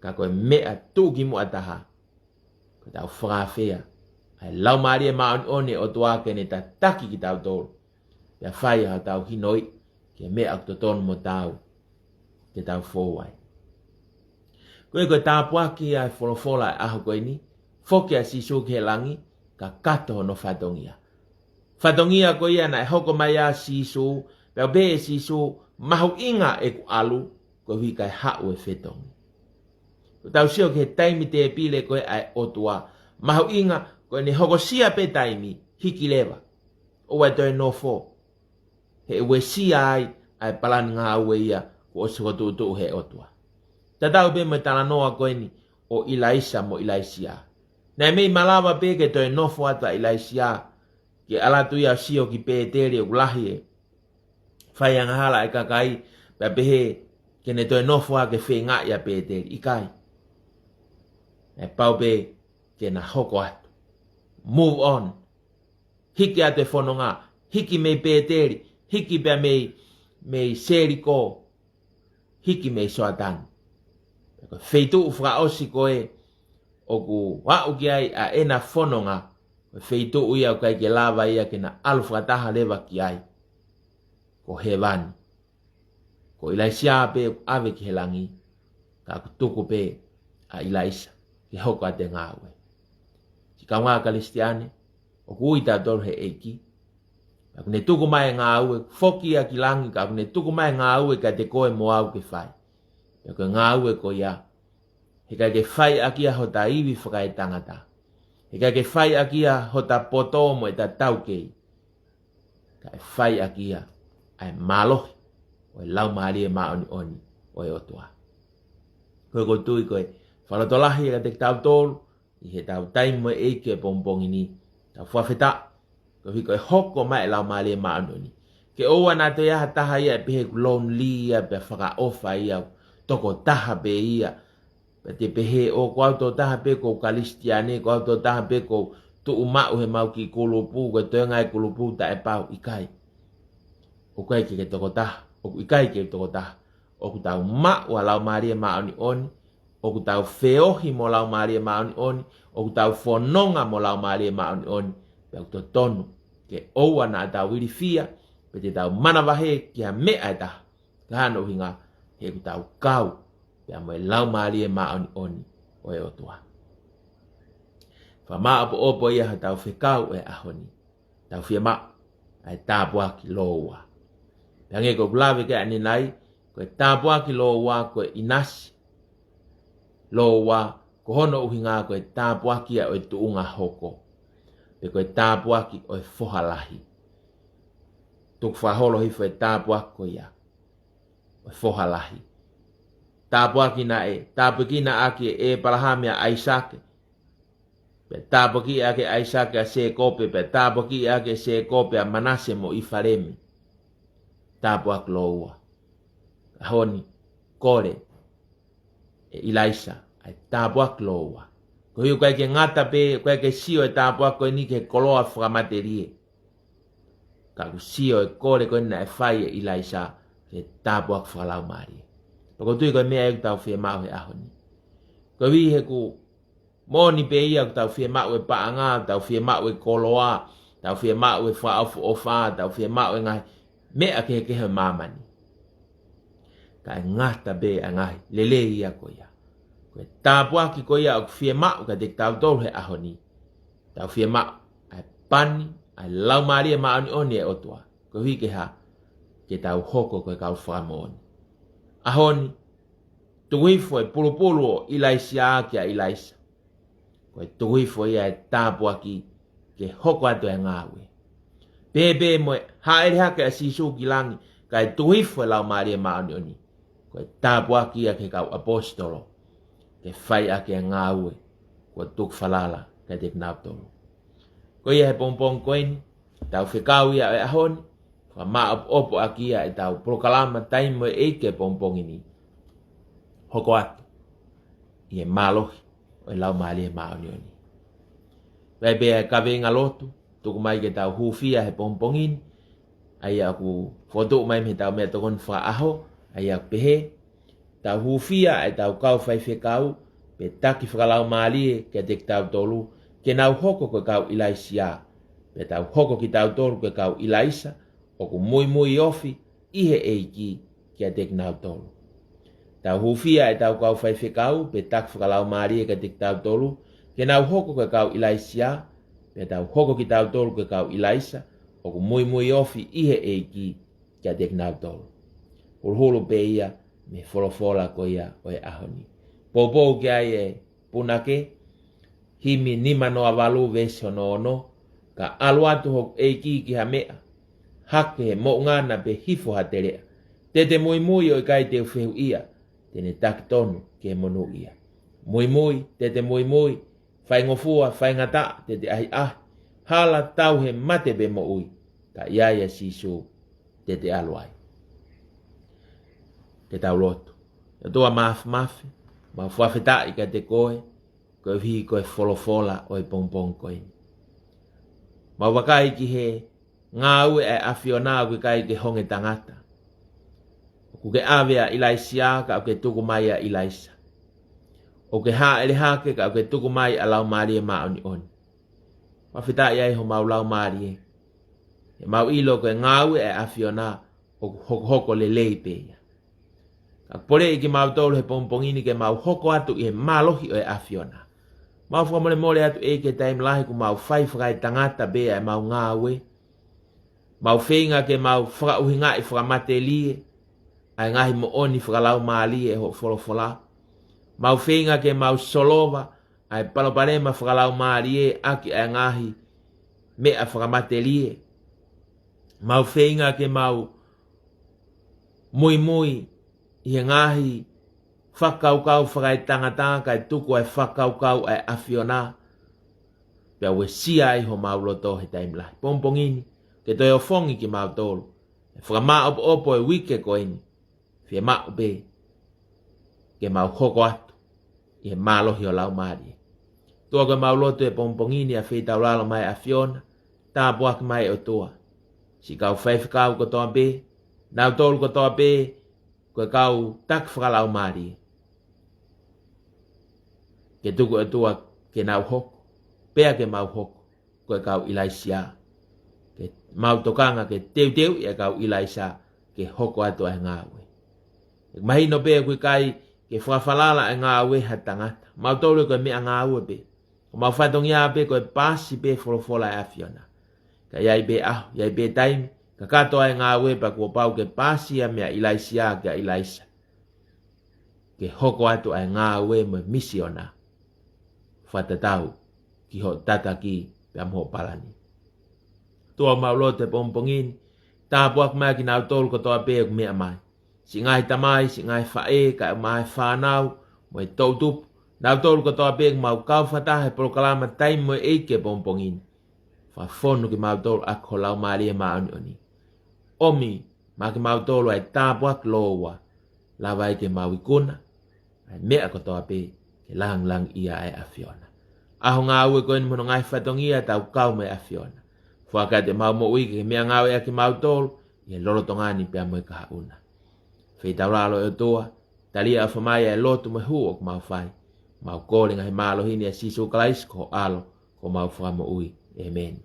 Ka ko e meʻa tuʻukimuʻa taha, ko ʻetau fakaafeʻi ʻa e Laumālie Māʻoniʻoni ʻo e ʻOtua ke ne tataki kitautolu, pea fai hotau hinoʻi ki he meʻa ʻoku totonu mo taau ke tau fou ai. Ko e, ko e tāpuaki ʻa e folofola ʻa e ʻaho ko eni, foki ʻa Sīsū ki he langi, kakato hono fatongia. Fatongia ko ia naʻe hoko mai ai ʻa Sīsū, pea pehē ʻe Sīsū, mahuʻinga ʻeku ʻalu, koeʻuhi kae haʻu e fetongi. Ko ʻetau sio ki he taimi tēpile ko ē ʻa e ʻOtua, mahuʻinga ko ʻene hokosia pē taimi, hiki leva, ʻoua ʻe toe nofo, he ʻe uesia ai ʻa e palani ngāue ia kuo ʻosi fokotuʻutuʻu he ʻOtua. Tatau pē mo e talanoa ko eni ʻo ʻIlaisa mo ʻIlaisiā. Naʻe mei malava pē ke toe nofo atu ʻa ʻIlaisiā, ke ʻalu atu ia ʻo sio ki Pēteli ʻoku lahi e fai angahala ʻa e kakai, pea pehē ke ne toe nofo ā ke feingaʻi ʻa Pēteli. ʻIkai. Naʻe pau pē ke na hoko atu. Move on. Hiki atu e fononga, hiki mei Pēteli, hiki pea mei, mei Selikō, hiki mei Soatani. Ko e feituʻu fakaʻosi ko ē ʻoku aʻu ki ai ʻa ʻena fononga, ko e feituʻu ia ʻoku ʻikai ke lava ia ke na ʻalu fakataha leva ki ai. Ko hēvani. Ko ʻIlaisiā pē ʻoku ʻave ki he langi, ka ʻoku tuku pē ʻa ʻIlaisa ke hoko atu e ngāue. Siʻi kaungā Kalisitiane, ʻoku ui tautolu he ʻEiki. Ka ʻoku ne tuku mai e ngāue, foki ia ki langi, ka ʻoku ne tuku mai e ngāue kiate koe mo au ke fai. Pea ko e ngāue ko ia, heʻikai ke fai ʻaki ia hota ivi fakaetangata. Heʻikai ke fai ʻaki ia hota poto mo ʻeta taukei. Kae fai ʻaki ia ʻa e mālohi ʻo e Laumālie Māʻoniʻoni ʻo e ʻOtua. Ko e, ʻoku ou tui ko e fakalotolahi kiate kitautolu ʻi heʻetau taimi mo e ʻEiki he pongipongi ni. Tau fakafetaʻi koeʻuhi ko e hoko mai e Laumālie Māʻoniʻoni. Ke ʻoua naʻa toe ʻi ai ha taha ia ʻe pehē ʻoku lonely ia, pea fakaʻofa ia, tokotaha pē ia. Pea te pehē ʻoku ou tokotaha pē ʻoku ou Kalisitiane, ʻoku ou tokotaha pē ʻoku ou tuʻu maʻu he mau kiʻi kulupu, ko e toenga e kulupu taʻepau. ʻIkai. ʻOku ʻikai ke ke tokotaha, ʻoku ʻikai ke tokotaha. ʻOku tau maʻu ʻa e Laumālie Māʻoniʻoni, ʻoku tau feohi mo e Laumālie Māʻoniʻoni, ʻoku tau fononga mo e Laumālie Māʻoniʻoni, pea ʻoku totonu ke ʻoua naʻa tau ilifia, pe te tau manavahē ki ha meʻa ʻe taha. Ko hono ʻuhinga, he ʻoku tau kau pea mo e Laumālie Māʻoniʻoni ʻo e ʻOtua. Fakamāʻopoʻopo ia hotau fekau ʻo e ʻaho ni. Tau fiemaʻu ʻa e tāpuaki lōua. Pea hangē ko ʻeku lave ki ai ʻanenai, ko e tāpuaki lōua ko e ʻinasi. Lōua, ko hono ʻuhinga ko e tāpuaki ia ʻo e tuʻunga hoko. Pe ko e tāpuaki ʻo e foha lahi. Tukufakaholo hifo e tāpuaki ko ia ʻo e foha lahi. Tāpuaki naʻe, tāpuekina ʻaki ʻe ʻĒpalahame ʻa ʻAisake. Pea tāpuekiʻi ʻaki ʻe ʻAisake ʻa Sēkope, pea tāpuekiʻi ʻaki ʻe Sēkope ʻa Manase mo ʻIfalemi. Tāpuaki lōua. ʻAho ni, kole ʻe ʻIlaisa ʻa e tāpuaki lōua. Koeʻuhi ʻoku ʻikai ke ngata pē, ʻoku ʻikai ke sio e tāpuaki ko eni ki he koloa fakamatelie. Ka ʻoku sio e kole ko eni naʻe fai ʻe ʻIlaisa ki he tāpuaki fakalaumālie. Pea ʻoku ou tui ko e meʻa ia ʻoku tau fiemaʻu he ʻaho ni. Koeʻuhi he ʻoku moʻoni pē ia ʻoku tau fiemaʻu e paʻanga, tau fiemaʻu e koloa, tau fiemaʻu e fakaʻofoʻofa, tau fiemaʻu e ngaahi meʻa kehekehe ʻo māmani. Kae ngata pē ʻa e ngaahi lelei ia ko ia. Ko e tāpuaki ko ia ʻoku fiemaʻu kiate kitautolu he ʻaho ni. Tau fiemaʻu ʻa e pani ʻa e Laumālie Māʻoniʻoni ʻo e ʻOtua. Koeʻuhi ke hā, ke tau hoko ko e kau fakamoʻoni. ʻAho ni, tuku hifo e pulupulu ʻo ʻIlaisiā kia ʻIlaisa. Ko e tuku hifo ia e tāpuaki ke hoko atu e ngāue. Pehē pē mo e hāʻele hake ʻa Sīsū ki langi, kae tuku hifo e Laumālie Māʻoniʻoni. Ko e tāpuaki ia ki he kau ʻaposetolo ke fai ʻaki e ngāue kuo tukufalala kiate kinautolu. Ko ia he pongipongi ko eni, tau fekau ia ʻo e ʻaho ni, fakamāʻopoʻopo ʻaki ia ʻetau polokalama Taimi mo e ʻEiki he pongipongi ni. Hoko atu ʻi he mālohi ʻo e Laumālie Māʻoniʻoni. Pea ʻi ai pē ʻa e kaveinga lotu tuku mai ke tau hūfia he pongipongi ni, ʻa ia ʻoku fokotuʻu mai mei heʻetau meʻatokoni fakaʻaho, ʻa ia ʻoku pehē: Tau hūfia ʻetau kau faifekau pe taki fakalaumālie kiate kitautolu, ke nau hoko ko e kau ʻIlaisiā, pea tau hoko kitautolu ko e kau ʻIlaisa, ʻoku muimui ofi ʻi he ʻEiki kiate kinautolu. Tau hūfia ʻetau kau faifekau pe taki fakalaumālie kiate kitautolu, ke nau hoko ko e kau ʻIlaisiā, pea tau hoko kitautolu ko e kau ʻIlaisa, ʻoku muimui ofi ʻi he ʻEiki kiate kinautolu. Huluhulu pē ia mei he folofola ko ia ʻo e ʻaho ni. Poupou ki ai e punake, himi nima noa valu veesi hono ono: Ka ʻalu atu hoku ʻEiki ki ha meʻa, hake he moʻunga na pe hifo ha teleʻa, te te muimui ʻo ʻikai te u fehuʻia, te ne taki tonu ki he monūʻia. Muimui, te te muimui, faingofua, faingataʻa, te te ʻahiʻahi, hala, tauhi, mate pe moʻui, ka ʻi ai ʻa Sīsū te te ʻalu ai. Ke tau lotu. ʻE ʻOtua Māfimafi, mau fakafetaʻi kiate koe, koeʻuhi ko e folofola ʻo e pongipongi ko eni. Mau vakai ki he ngāue ʻa e ʻAfiona ʻoku ʻikai ke honge tangata. ʻOku ke ʻave ʻa ʻIlaisiā ka ʻoku ke tuku mai ʻa ʻIlaisa. ʻOku ke hāʻele hake ka ʻoku ke tuku mai ʻa e Laumālie Māʻoniʻoni. Fakafetaʻi ai homau laumālie, he mau ʻilo ko e ngāue ʻa e ʻAfiona ʻoku hokohoko lelei pē ia. Ka poleʻi kimautolu he pongipongi ni ke mau hoko atu ʻi he mālohi ʻo e ʻAfiona. Mau fakamolemole atu ʻEiki he taimi lahi kuo mau fai fakaetangata pē ʻa ʻemau ngāue. Mau feinga ke mau fakaʻuhingaʻi fakamatelie ʻa e ngaahi moʻoni fakalaumālie ʻo hoʻo folofola. Mau feinga ke mau solova ʻa e palopalema fakalaumālie ʻaki ʻa e ngaahi meʻa fakamatelie. Mau feinga ke mau muimui ʻi he ngaahi fakakaukau fakaetangata kae tuku ʻa e fakakaukau ʻa e ʻAfiona, pea uesia ai homau loto he taimi lahi. Pongipongi ni, ke toe ofongi kimautolu he fakamāʻopoʻopo ʻo e uike ko eni. Fiemaʻu pē ke mau hoko atu ʻi he mālohi ʻo e Laumālie. ʻOtua, ko ʻemau lotu he pongipongi ni, ʻa e feitaulalo mai ʻa e ʻAfiona, tāpuaki mai ʻOtua siʻi kau faifekau kotoa pē, nautolu kotoa pē ko e kau taki fakalaumālie. Ke tuku ʻOtua ke nau hoko, pea ke mau hoko ko e kau ʻIlaisiā. Ke mau tokanga ke teuteuʻi ʻa e kau ʻIlaisa ke hoko atu ʻa e ngāue. ʻOku mahino pē ʻoku ʻikai ke fakafalala ʻa e ngāue ha tangata. Mautolu ko e meʻangāue pē. Ko homau fatongia pē ko e paasi pē folofola ʻa e ʻAfiona. Ka ʻi ai pē ʻaho, ʻi ai pē taimi, kakato ʻa e ngāue pea kuo pau ke paasi ia mei ʻIlaisiā kia ʻIlaisa, ke hoko atu ʻa e ngāue mo e misiona fakatatau ki hoʻo tataki pea mo hoʻo palani. ʻOtua, mau lotu he pongipongi ni, tāpuaki mai kinautolu kotoa pē ʻoku meʻa mai. Siʻi ngaahi tamai, siʻi ngaahi faʻē, kae ʻumaʻā e fānau mo e toʻutupu, nautolu kotoa pē ʻoku mau kau fakataha he polokalama Taimi mo e ʻEiki he pongipongi ni. Fakafonu kimautolu ʻaki ho Laumālie Māʻoniʻoni. ʻOmi maʻa kimautolu ʻa e tāpuaki lōua, lava ai ke mau ikuna ʻa e meʻa kotoa pē ke langilangiʻia ai ʻa e ʻAfiona. ʻAho ngāue ko eni mo hono ngaahi fatongia, tau kau mo e ʻAfiona. Foaki atu ʻemau moʻui ke ke meʻangāueʻaki kimautolu ʻi he lolotonga ni pea mo e kahaʻu na. Feitaulalo ʻOtua, tali ʻofa mai ʻa e lotu mo e hū ʻoku mau fai. Mau kole ngaahi mālohi ni ʻia Sīsū Kalaisi ko ho ʻAlo, ko homau Fakamoʻui. ʻĒmeni.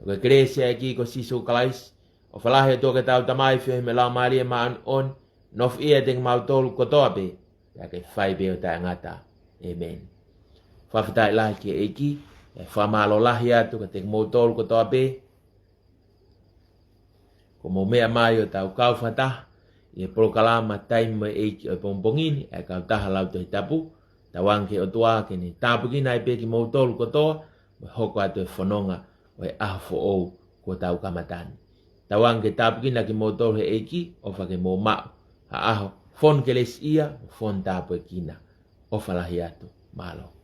Ko e kelesi ʻa e ʻEiki ko Sīsū Kalaisi, ʻofa lahi ʻa e ʻOtua ko ʻetau Tamai, feohi mo e Laumālie Māʻoniʻoni, nofoʻia ʻiate kimautolu kotoa pē, pea ke fai pē ʻo taʻengata. ʻĒmeni. Fakafetaʻi lahi ki he ʻEiki, ʻe fakamālō lahi atu kiate kimoutolu kotoa pē kuo mou meʻa mai ʻo tau kau fakataha ʻi he polokalama Taimi mo e ʻEiki ʻo e pongipongi ni, ʻa e kautaha lau Tohi Tapu. Tauange ki he ʻOtua ke ne tāpuekina ai pē kimoutolu kotoa mo e hoko atu e fononga ʻo e ʻaho foʻou kuo tau kamata ni. Tauange ke tāpuekina kimoutolu he ʻEiki, ʻofa ke mou maʻu ha ʻaho fonu kelesiʻia, fonu tāpuekina. ʻOfa lahi atu. Mālō.